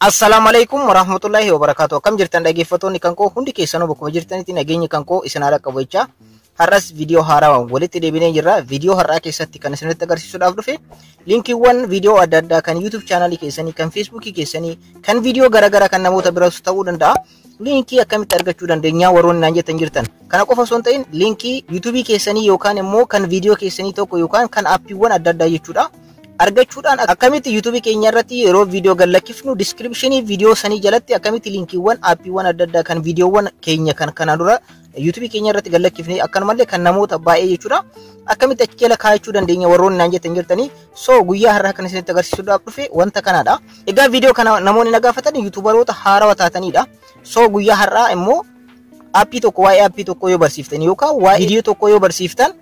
Assalaamu alaikum warahmatullahi wabarakatuh. Akkam jirtan, dhaggeeffattoonni kan koo hundi keessanuu? Bakkuma jirtanitti nageenyi kan koo isin haala qabu jechaa, har'as viidiyoo haarawaan walitti deebinee jirra. Viidiyoo har'aa keessatti kan isinitti agarsiisuudhaaf dhufe linkiiwwan viidiyoo adda addaa kan YouTube chaanalii keessanii, kan Facebookii keessanii, kan viidiyoo garaagaraa kan namoota biraas ta'uu danda'a. Linkii akkamitti argachuu dandeenya warroonni naan jettan jirtan. Kana qofa osoo hin ta'in, linkii YouTubeii keessanii yookaan immoo kan viidiyoo keessanii tokko yookaan kan aappiiwwan adda addaa jechuudha, argachuudhaan akkamitti YouTubeii keenya irratti yeroo viidiyoo gallakkifnu descriptionii viidiyoo sanii jalatti akkamitti linkiiwwan aappiiwwan adda addaa kan viidiyoowwan keenya kan kanaan dura YouTubeii keenya irratti gallakkifne, akkanumallee kan namoota baay'ee jechuudha, akkamitti achi jala kaa'achuu dandeenya warroonni naan jettan jirtanii. So guyyaa har'aa kan isinitti agarsiisuudhaaf dhufe wanta kanaadha. Egaa viidiyoo kana namoonni na gaafatan YouTuberoota haarawaa taatanidha. So guyyaa har'aa immoo aappii tokko, waa'ee aappii tokko yoo barsiiftan yookaan waa'ee viidiyoo tokko yoo barsiiftan,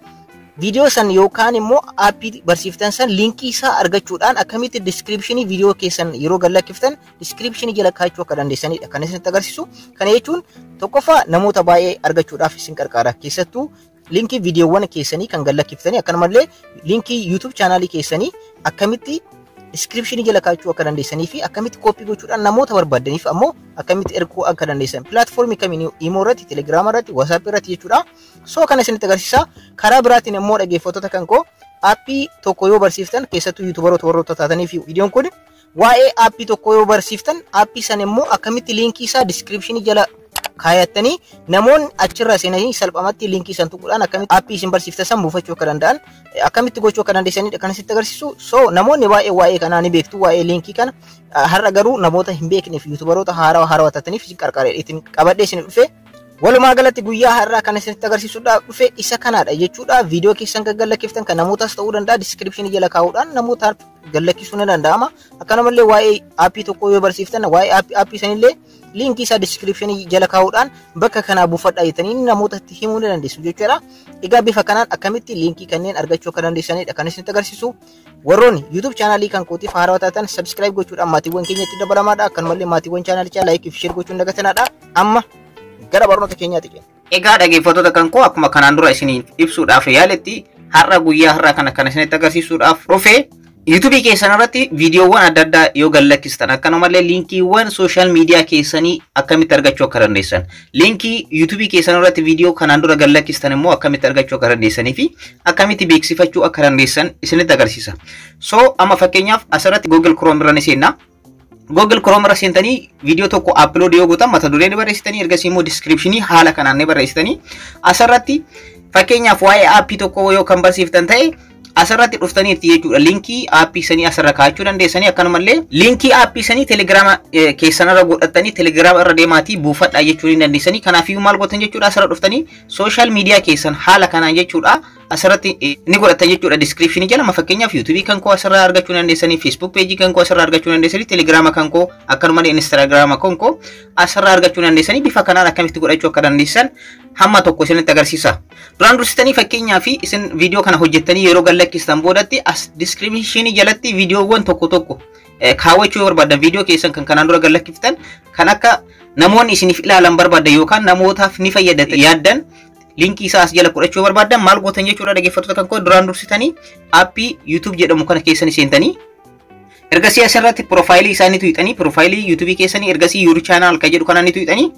viidiyoo san yookaan immoo aappii barsiiftan san linkii isaa argachuudhaan akkamitti descriptionii viidiyoo keessan yeroo gallakkiftan descriptionii jala kaa'achuu akka dandeessanidha kan isinitti agarsiisu. Kana jechuun tokkoffaa namoota baay'ee argachuudhaaf isin gargaara. Keessattuu linkii viidiyoowwan keessanii kan gallakkiftanii, akkanumallee linkii YouTube chaanaalii keessanii akkamitti descriptionii jala kaa'achuu akka dandeessanii fi akkamitti copy gochuudhaan namoota barbaadaniif ammoo akkamitti erguu akka dandeessan, platformii kamiin, Imo irratti, Telegiraama irratti, WhatsApp irratti jechuudha. So kana isinitti agarsiisa. Karaa biraatiin immoo, dhaggeeffattoota kan koo, aappii tokko yoo barsiiftan, keessattuu YouTuberoota warroota taatanii fi viidiyoon kun waa'ee aappii tokko yoo barsiiftan, aappii san immoo akkamitti linkii isaa descriptionii jala kaayattanii namoonni achirraa seenanii salphumatti linkii san tuquudhaan akkamitti aappii isin barsiiftan san buufachuu akka danda'an akkamitti gochuu akka dandeessanidha kan isinitti agarsiisu. So namoonni baay'ee waa'ee kanaa ni beektu, waa'ee linkii kana. Har'a garuu namoota hin beekneef, YouTuberoota haarawaa haarawaa taataniif isin qarqara ittiin qabadhee isin dhufe. Walumaa galatti guyyaa har'aa kan isinitti agarsiisuudhaaf dhufe isa kanaadha jechuudha. Viidiyoo keessan kan gallakkiftan kan namootaas ta'uu danda'a, descriptionii jala kaa'uudhaan namootaaf gallakkisuu ni danda'ama. Akkanumallee waa'ee aappii tokkoo yoo barsiiftan, waa'ee aappii sanillee linkii isaa descriptionii jala kaa'uudhaan bakka kanaa buufadhaa jettanii namootatti himuu ni dandeessu jechuudha. Egaa bifa kanaan akkamitti linkii kanneen argachuu akka dandeessanidha kan isinitti agarsiisu. Warroonni YouTube chaanaalii kan kootiif haarawaa taatan subscribe gochuudhaan maatiiwwan keenyatti dabalamaadha. Akkanumallee maatiiwwan chaanalichaa like fi share gochuun dagatanaadha. Amma gara barnoota keenyaatti ceena. Egaa dhaggeeffattoota kan koo, akkuma kanaan dura isiniif ibsuudhaaf yaaletti, har'a guyyaa har'a kana kan isinitti agarsiisuudhaaf dhufe YouTubeii keessan irratti viidiyoowwan adda addaa yoo gallakkistan, akkanumallee linkiiwwan social media keessanii akkamitti argachuu akka dandeessan, linkii YouTubeii keessan irratti viidiyoo kanaan dura gallakkistan immoo akkamitti argachuu akka dandeessanii fi akkamitti beeksifachuu akka dandeessan isinitti agarsiisa. So amma fakkeenyaaf asirratti Google Chrome irra ni seenna. Google Chrome irra seentanii viidiyoo tokko upload yoo gootan, mata duree ni barreessitanii, ergasii immoo descriptionii haala kanaan ni barreessitanii, asirratti fakkeenyaaf waa'ee aappii tokko yoo kan barsiiftan ta'e, asirratti dhuftaniitti jechuudha, linkii aappii sanii asirra kaa'achuu dandeessanii, akkanumallee linkii aappii sanii Telegiraama keessan irra godhatanii Telegiraama irra deemaatii buufadhaa jechuu ni dandeessanii. Kanaafiyyuu maal gootan jechuudha? Asirra dhuftanii social media keessan haala kanaan jechuudha asirratti ni godhatan jechuudha descriptionii jala. Fakkeenyaaf YouTubeii kan koo asirraa argachuu dandeessanii, Facebook pageii kan koo asirraa argachuu dandeessanii, Telegiraama kan koo, akkanumallee Instagiraama kan koo asirraa argachuu dandeessanii. Bifa kanaan akkamitti godhachuu akka dandeessan hamma tokko isinitti agarsiisa. Duraan dursitanii fakkeenyaaf isin viidiyoo kana hojjettanii yeroo gallakkistan boodatti as descriptionii jalatti viidiyoowwan tokko tokko kaawwachuu yoo barbaadan, viidiyoo keessan kan kanaan dura gallakkiftan kan akka namoonni isiniif ilaalan barbaadan yookaan namootaaf ni fayyada yaaddan, linkii isaa as jala godhachuu barbaadan, maal gootan jechuudha, dhaggeeffattoota kan koo? Duraan dursitanii aappii YouTube jedhamu kana keessan seentanii, ergasii asirratti profileii isaanii tuqxanii, profileii YouTubeii keessanii, ergasii your channel kan jedhu kana ni tuqxanii,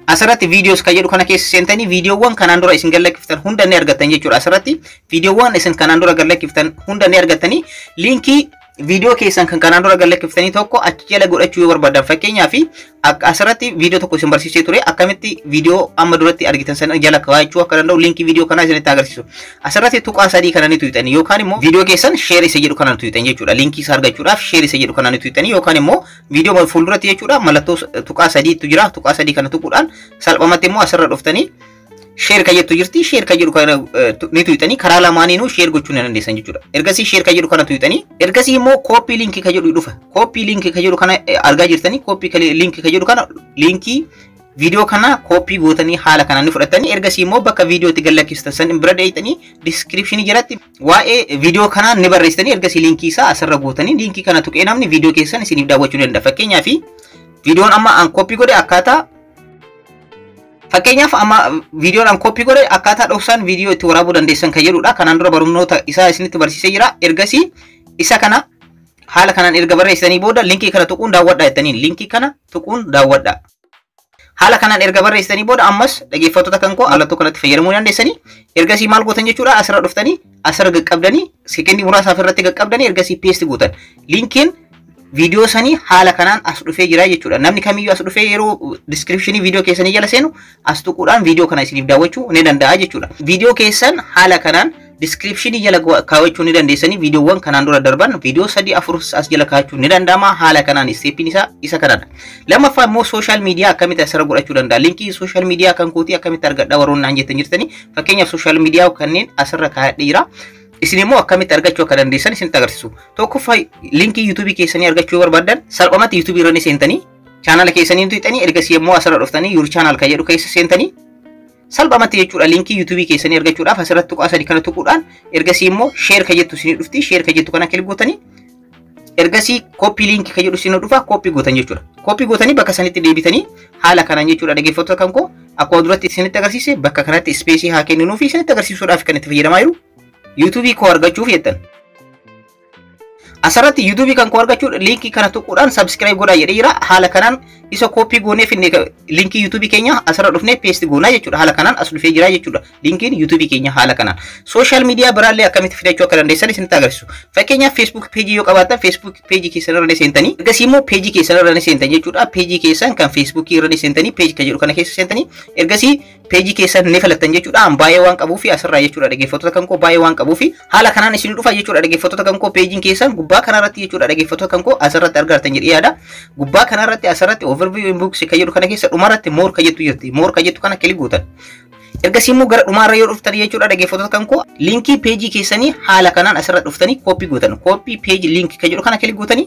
asirratti videos kan jedhu kana keessa seentanii viidiyoowwan kanaan dura isin gallakkiftan hunda ni argattan jechuudha. Asirratti viidiyoowwan isin kanaan dura gallakkiftan hunda ni argattanii. Linkii viidiyoo keessan kan kanaan dura gallakkiftanii tokko achi jala godhachuu yoo barbaadan, fakkeenyaaf asirratti viidiyoo tokko isin barsiisee ture, akkamitti viidiyoo amma duratti argitan sana jala kaa'achuu akka danda'u linkii viidiyoo kanaa isinitti agarsiisu. Asirratti tuqaa sadii kana ni tuqxanii yookaan immoo viidiyoo keessan share isa jedhu kana ni tuqxan jechuudha. Linkii isaa argachuudhaaf share isa jedhu kana ni tuqxanii yookaan immoo viidiyoo fuulduratti jechuudha mallattoo tuqaa sadiitu jira. Tuqaa sadii kana tuquudhaan salphumatti immoo asirra dhuftanii share ka jettu jirti, share ka jedhu kana ni tuqxanii, karaa lamaaniinuu share gochuu ni dandeessan jechuudha. Ergasii share ka jedhu kana tuqxanii, ergasii immoo copy linkii ka jedhu dhufa. Copy linkii ka jedhu kana argaa jirtanii, copy linkii ka jedhu kana, linkii viidiyoo kana copy gootanii haala kanaan ni fudhatanii, ergasii immoo bakka viidiyoo itti gallakkistan san bira dheeyxanii descriptionii jalatti waa'ee viidiyoo kanaa ni barreessitanii, ergasii linkii isaa asirra gootanii linkii kana tuqee namni viidiyoo keessan isiniif daawwachuu ni danda'a. Fakkeenyaaf viidiyoon amma an copy godhe akkaataa Fakkeenyaaf amma viidiyoon an copy godhe akkaataa dhoksaan viidiyoo itti waraabuu dandeessan kan jedhudha. Kanaan dura barnoota isaa isinitti barsiisee jira. Ergasii isa kana Haala kanaan erga barreessitanii booda linkii kana tuquun daawwadhaa jettaniin, linkii kana tuquun daawwadhaa. Haala kanaan erga barreessitanii booda ammas, dhaggeeffattoota kan koo, mallattoo kanatti fayyadamuu dandeessanii. Ergasii maal gootan jechuudha? Asirra dhuftanii, asirra qaqqabdanii, sekendii muraasaaf irratti qaqqabdanii, ergasii paste gootan. Linkiin viidiyoo sanii haala kanaan as dhufee jira jechuudha. Namni kamiyyuu as dhufee yeroo descriptionii viidiyoo keessanii jala seenu as tuquudhaan viidiyoo kana isiniif daawwachuu ni danda'a jechuudha. Viidiyoo keessan haala kanaan descriptionii jala kaawwachuu ni dandeessanii. Viidiyoowwan kanaan dura darban viidiyoo sadii afur as jala kaawwachuu ni danda'ama. Haala kanaan stepiin isaa isa kanadha. Lammaffaa immoo social media akkamitti asirra godhachuu danda'a? Linkii social media kan kootii akkamitti argadha warroonni naan jettan jirtanii, fakkeenyaaf social media kanneen asirra kaa'adhee jira. Isin immoo akkamitti argachuu akka dandeessan isinitti agarsiisu. Tokkoffaa, linkii YouTubeii keessanii argachuu yoo barbaaddan, salphumatti YouTubeii irra ni seentanii, chaanala keessanii tuqxanii, ergasii immoo asirra dhuftanii your channel kan jedhu keessa seentanii, salphumatti jechuudha, linkii YouTubeii keessanii argachuudhaaf asirratti tuqaa sadii kana tuquudhaan, ergasii immoo share kan jettu isinii dhufti. Share kan jettu kana click gootanii, ergasii copy link kan jedhu isinii dhufa, copy gootan jechuudha. Copy gootanii bakka sanitti deebitanii haala kanaan jechuudha, dhaggeeffattoota kan koo, akkuma duratti isinitti agarsiise, bakka kanatti spaceii haa kenninuu fi isinitti agarsiisuudhaaf kan itti fayyadamaa jiru. YouTubeii koo argachuuf jettan. Asirratti YouTubeii kan koo argachuuf linkii kana tuquudhaan subscribe godhaa jedhee jira. Haala kanaan isa copy goonee finne, linkii YouTubeii keenya asirra dhufnee paste goonaa jechuudha. Haala kanaan as dhufee jira jechuudha. Linkiin YouTubeii keenya haala kanaan. Social media biraallee akkamitti fidachuu akka dandeessan isinitti agarsiisu. Fakkeenyaaf, Facebook pageii yoo qabaattan, Facebook pageii keessan irra seentanii, ergasii immoo pageii keessan irra seentan jechuudha. Pageii keessan kan Facebookii irra seentanii, page kan jedhu kana keessa seentanii, ergasii pageii keessan ni filattan jechuudha. An baay'ee waan qabuu fi asirraa jechuudha, dhaggeeffattoota kan koo, baay'ee waan qabuu fi haala kanaan isin dhufa jechuudha, dhaggeeffattoota kan koo, pageiin keessan gubbaa kanarratti jechuudha, dhaggeeffattoota kan koo, asirratti argattan jedhee yaada. Gubbaa kanarratti asirratti overview inbox kan jedhu kana keessa dhumarratti more kan jettu jirti. More kan jettu kana click gootan. Ergasii immoo gara dhumaarra yoo dhuftan jechuudha, dhaggeeffattoota kan koo, linkii pageii keessanii haala kanaan asirra dhuftanii copy gootan. Copy page link kan jedhu kana click gootanii,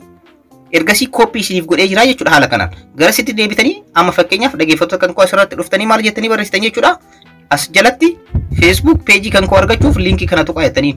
ergasii copy isiniif godhee jira jechuudha haala kanaan. Gara sitti deebitanii amma fakkeenyaaf, dhaggeeffattoota kan koo, asirratti dhuftanii maal jettanii barreessitan jechuudha? As jalatti Facebook pageii kan koo argachuuf linkii kana tuqaa jettanii.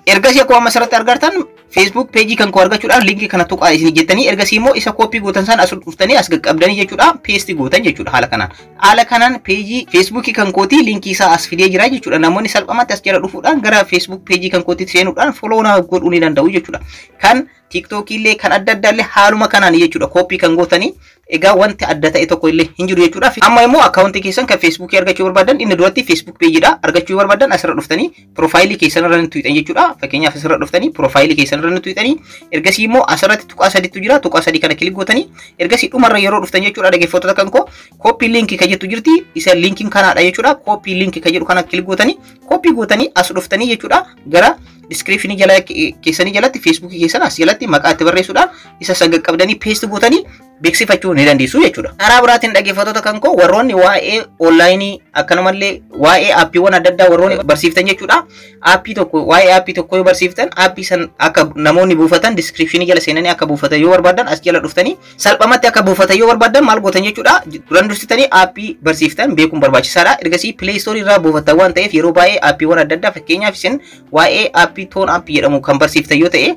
Ergasii akkuma amma asirratti argartan, Facebook pageii kan koo argachuudhaaf linkii kana tuqaa isin jettanii, ergasii immoo isa copy gootan san as dhuftanii as qaqqabdanii jechuudha, paste gootan jechuudha haala kanaan. Haala kanaan pageii Facebookii kan kootii linkii isaa as fidee jira jechuudha. Namoonni salphumatti as jala dhufuudhaan gara Facebook pageii kan kootii seenuudhaan follow na godhuu ni danda'u jechuudha. Kan TikTokii illee, kan adda addaa illee haaluma kanaan jechuudha copy kan gootanii. Egaa wanti adda ta'e tokko illee hin jiru jechuudha. Amma immoo accountii keessan kan Facebookii argachuu barbaadan, inni duratti Facebook pageiidha. Argachuu barbaadan asirra dhuftanii profileii keessan irra ni tuqxan jechuudha. Fakkeenyaaf, asirra dhuftanii profileii keessan irra ni tuqxanii, ergasii immoo asirratti tuqaa sadiitu jira. Tuqaa sadii kana click gootanii, ergasii dhumarra yeroo dhuftan jechuudha, dhaggeeffattoota kan koo, copy linkii kan jettu jirti. Isa linkiin kanaadha jechuudha. Copy linkii kan jedhu kana click gootanii, copy gootanii as dhuftanii jechuudha, gara descriptionii jala keessanii jalatti Facebookii keessan as jalatti maqaa itti barreessuudhaan isa san qaqqabdanii paste gootanii beeksifachuu ni dandeessu jechuudha. Karaa biraatiin, dhaggeeffattoota kan koo, warroonni waa'ee onlineii akkanumallee waa'ee appiiwwan adda addaa warroonni barsiiftan jechuudha. Appii tokko, waa'ee appii tokko yoo barsiiftan, appii san akka namoonni buufatan, descriptionii jala seenanii akka buufatan yoo barbaadan, as jala dhuftanii salphumatti akka buufatan yoo barbaadan maal gootan jechuudha? Duran dursitanii appii barsiiftan beekuun barbaachisaadha. Ergasii Play Store irraa buufatan waan ta'eef, yeroo baay'ee appiiwwan adda addaa, fakkeenyaaf isin waa'ee appii Toon appii jedhamu kan barsiiftan yoo ta'e,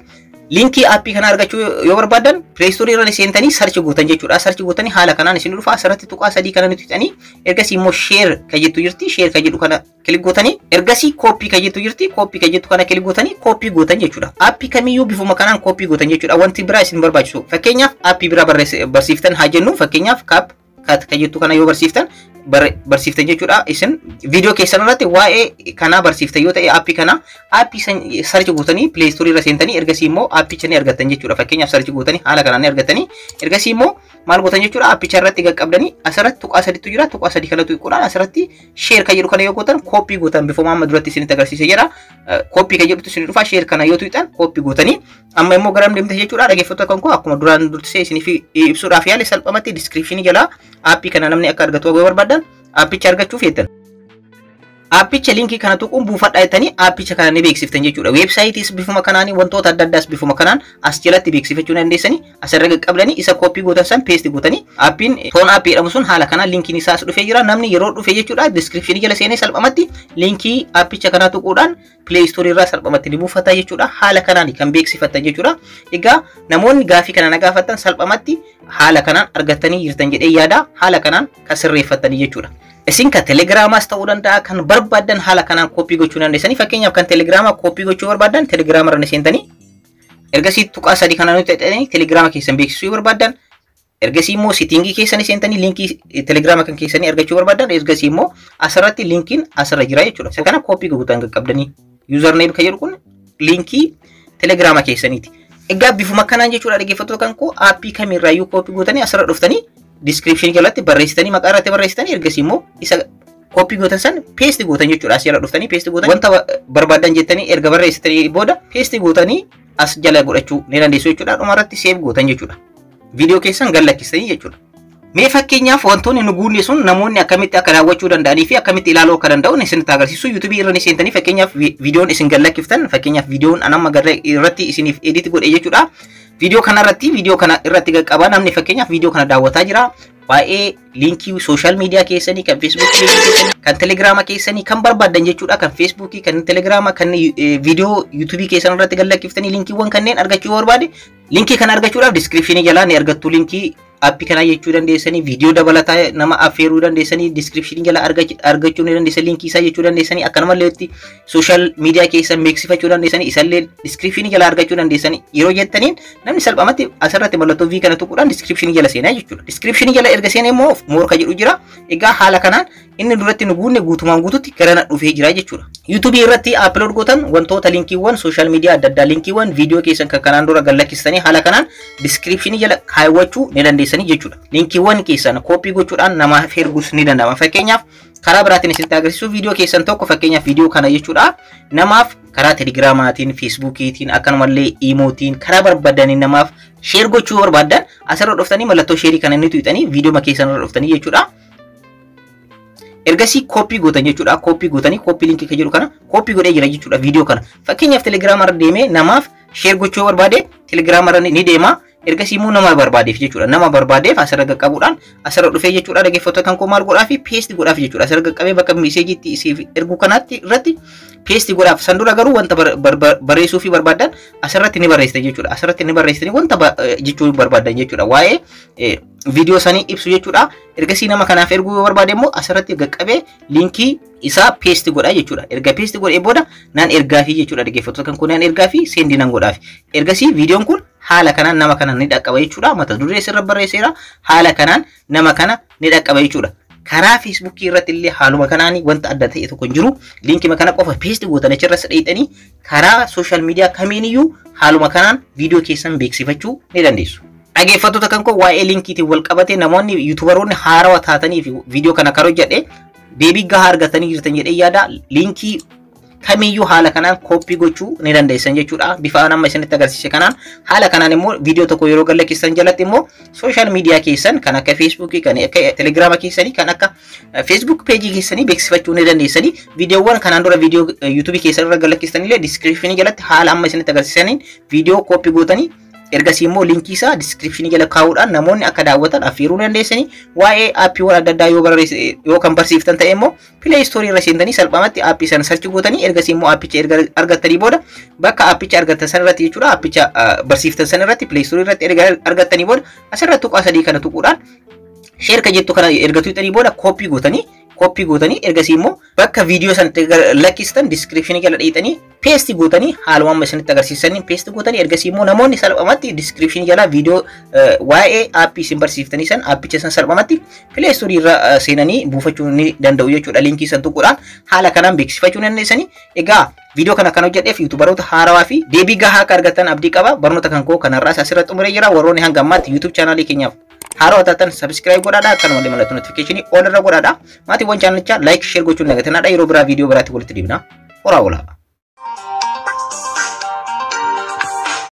linkii appii kana argachuu yoo barbaadan Play Store irra seentanii search gootan jechuudha. Search gootanii haala kanaan isin dhufa. Asirratti tuqaa sadii kana ni tuqxanii, ergasii immoo share kan jettu jirti. Share kan jedhu kana click gootanii, ergasii copy kan jettu jirti. Copy kan jettu kana click gootanii copy gootan jechuudha. Appii kamiyyuu bifuma kanaan copy gootan jechuudha. Wanti biraa isin barbaachisu, fakkeenyaaf appii biraa barsiiftan haa jennu, fakkeenyaaf CapCut kan jettu kana yoo barsiiftan jechuudha. Isin viidiyoo keessan irratti waa'ee kanaa barsiiftan yoo ta'e, appii kana, appii san search gootanii Play Store irra seentanii, ergasii immoo appicha ni argattan jechuudha. Fakkeenyaaf, search gootanii haala kanaan ni argattanii, ergasii immoo maal gootan jechuudha? Appicha irratti qaqqabdanii asirratti tuqaa sadiitu jira. Tuqaa sadii kana tuquudhaan asirratti share kan jedhu kana yoo gootan, copy gootan, bifuma amma duratti isinitti agarsiise jira. Copy kan jedhutu isin dhufa. Share kana yoo tuqxan copy gootanii, amma immoo garam deemte jechuudha, dhaggeeffattoota kan koo? Akkuma duraan dursee isiniif ibsuudhaaf yaale, salphumatti descriptionii jalaa appii kana namni akka argatu yoo barbaadan, appicha argachuuf jettan, appicha linkii kana tuquun buufadhaa jettanii appicha kana ni beeksiftan jechuudha. Websiteiis bifuma kanaanii, wantoota adda addaas bifuma kanaan as jalatti beeksifachuu dandeessanii. Asirra qaqqabdanii isa copy gootan san paste gootanii, appiin Toon appii jedhamu sun haala kanaan linkiin isaa as dhufee jira. Namni yeroo dhufe jechuudha, descriptionii jala seenee salphumatti linkii appicha kanaa tuquudhaan Play Store irraa salphumatti ni buufata jechuudha. Haala kanaan kan beeksifattan jechuudha. Egaa namoonni gaafii kana na gaafattan salphumatti haala kanaan argattanii jirtan jedhee yaada. Haala kanaan kan sirreeffattanii jechuudha. Isin kan Telegramaas ta'uu danda'a, kan barbaadan haala kanaan copy gochuu dandeessanii. Fakkeenyaaf, kan Telegramaa copy gochuu barbaadan, Telegrama irra seentanii Ergasii tuqaa sadii kana nuti ta'anii Telegiraama keessan beeksisuu yoo barbaaddan, ergasii immoo setting keessanii seentanii liinkii Telegiraama kan keessanii argachuu barbaadan, ergasii immoo asirratti liinkiin asirra jira jechuudha. Isa kana copy gootan qaqqabdanii username kan jedhu kun liinkii Telegiraama keessaniiti. Egaa bifuma kanaan jechuudha, dhaggeeffattoota kan koo, aappii kamirraayyuu copy gootanii asirra dhuftanii description jalatti barreessitanii, maqaa irratti barreessitanii, ergasii immoo isa copy gootan san paste gootan jechuudha. As jala dhuftanii paste gootan, wanta barbaadan jettanii erga barreessitanii booda paste gootanii as jala godhachuu ni dandeessu jechuudha. Dhumarratti save gootan jechuudha. Viidiyoo keessan gad lakkistanii jechuudha. Mee fakkeenyaaf wantoonni nu guunne sun namoonni akkamitti akka daawwachuu danda'anii fi akkamitti ilaaluu akka danda'u isinitti agarsiisu. Yuutuubii irra ni seentanii, fakkeenyaaf viidiyoon isin gad lakkiftan, fakkeenyaaf viidiyoon an amma irratti isiniif edit godhe jechuudha. Viidiyoo kana irratti, viidiyoo kana irratti qaqqabaa, namni fakkeenyaaf viidiyoo kana daawwataa jira. Waa'ee liinkii social media keessanii, kan Feesbuukii keessanii, kan Telegiraama keessanii, kan barbaadan jechuudha. Kan Feesbuukii, kan Telegiraama, kan viidiyoo Yuutuubii keessan irratti gad lakkiftanii liinkiiwwan kanneen argachuu yoo barbaade, liinkii kana argachuudhaaf description jalaa ni argattu. Liinkii aappii kanaa jechuu dandeessanii, viidiyoo dabalataa nama affeeruu dandeessanii, description jala argachuu ni dandeessan, liinkii isaa jechuu dandeessanii, akkanumallee social media keessan beeksifachuu dandeessanii, isallee description jala argachuu dandeessanii. Yeroo jettaniin namni salphumatti asirratti mallattoo V kana tuquudhaan description jala seenaa jechuudha. Description jala erga seenee immoo more ka jedhu jira. Egaa haala kanaan inni duratti nu guunne guutumaan guututti gara na dhufee jira jechuudha. Yuutuubii irratti upload gootan wantoota liinkiiwwan social media adda addaa, liinkiiwwan viidiyoo keessan kan kanaan dura gad lakkistanii haala kanaan description jala kaawwachuu ni dandeessanii jechuudha. Liinkiiwwan keessan copy gochuudhaan namaaf erguus ni danda'ama. Fakkeenyaaf karaa biraatiin isinitti agarsiisu, viidiyoo keessan tokko, fakkeenyaaf viidiyoo kana jechuudha, namaaf karaa Telegiraamaatiin, Feesbuukiitiin, akkanumallee Iimootiin, karaa barbaadaniin namaaf share gochuu barbaadan, asirra dhuftanii mallattoo share kana inni tuqxanii viidiyoo keessan irra dhuftanii jechuudha. Ergasii copy gootan jechuudha. Copy gootanii copy link kan jedhu kana copy godhee jira jechuudha viidiyoo kana. Fakkeenyaaf Telegiraama irra deemee namaaf share gochuu barbaade, Telegiraama irra ni deema. Ergasii immoo nama barbaadeef jechuudha. Nama barbaadeef asirra qaqqabuudhaan asirra dhufee jechuudha. Dhaggeeffattoota kan koo, maal godhaa fi paste godhaaf jechuudha. Asirra qaqqabee bakka messageitti isiif erguu kanaatti irratti paste godhaaf. San dura garuu wanta barreessuu fi barbaadan asirratti ni barreessitan jechuudha. Asirratti ni barreessitanii wanta jechuu barbaadan jechuudha. Waa'ee viidiyoo sanii ibsu jechuudha. Ergasii nama kanaaf erguu yoo barbaade immoo asirratti qaqqabee liinkii isaa paste godha jechuudha. Erga paste godhee booda naan ergaafii jechuudha. Dhaggeeffattoota kan kun, naan ergaafii, send nan godhaafi. Ergasii viidiyoon kun haala kanaan nama kana ni dhaqqaba jechuudha. Mata duree sirra barreesseera. Haala kanaan nama kana ni dhaqqaba jechuudha. Karaa Feesbuukii irratti illee haaluma kanaan wanta adda ta'e tokko hin jiru. Liinkii kana qofa paste gootan, achirra dheeyxanii karaa social media kamiiniyyuu haaluma kanaan viidiyoo keessan beeksifachuu ni dandeessu. Dhaggeeffattoota kan koo, waa'ee liinkiitiin wal qabate namoonni yuutubaroonni haarawaa taatanii fi viidiyoo kana kan hojjedhe deebii gahaa argatanii jirtan jedhee yaada. Liinkii kamiyyuu haala kanaan copy gochuu ni dandeessan jechuudha. Bifa amma isinitti agarsiise kanaan, haala kanaan immoo viidiyoo tokko yeroo gad lakkistan jalatti immoo social media keessan kan akka Feesbuukii, kan akka Telegiraama keessanii, kan akka Facebook page keessanii beeksifachuu ni dandeessanii. Viidiyoowwan kanaan dura viidiyoo Yuutuubii keessan irra gad lakkistan illee description jalatti haala amma isinitti agarsiisaniin viidiyoo copy gootanii, ergasii immoo liinkii isaa description jala kaa'uudhaan namoonni akka daawwatan affeeruu dandeessanii. Waa'ee aappiiwwan adda addaa yoo barreesse yoo kan barsiiftan ta'e immoo Play Store irra seentanii salphumatti aappii sana search gootanii, ergasii immoo aappicha erga argattanii booda bakka aappicha argattan sana irratti jechuudha, aappicha barsiiftan sana irratti Play Store irratti erga argattanii booda asirra tuqaa sadii kana tuquudhaan share ka jettu kana erga tuqxanii booda copy gootanii, ergasii immoo bakka viidiyoo sanatti lakkistan description jala dhiixanii paste gootanii, haaluma amma isinitti agarsiisanii paste gootanii, ergasii immoo namoonni salphumatti description jala viidiyoo waa'ee aappii isin barsiiftanii san, aappicha san salphumatti Play Store irra seenanii buufachuu ni danda'u jechuudha. Liinkii san tuquudhaan haala kanaan beeksifachuu ni dandeessanii. Egaa viidiyoo kana kan hojjedheef yuutubaroota haarawaa fi deebii gahaa akka argatan abdii qaba. Barnoota kan koo kanarraas asirratti xumuree jira. Warroonni hanga ammaatti YouTube chaanaalii keenyaaf haarawaa taatan subscribe godhaadha, akkanumallee mallattoo notification all irra godhaadha. Maatiiwwan chaanalichaa like, share gochuun dagatinaadha. Yeroo biraa viidiyoo biraatti walitti deebina. Horaa oolaa.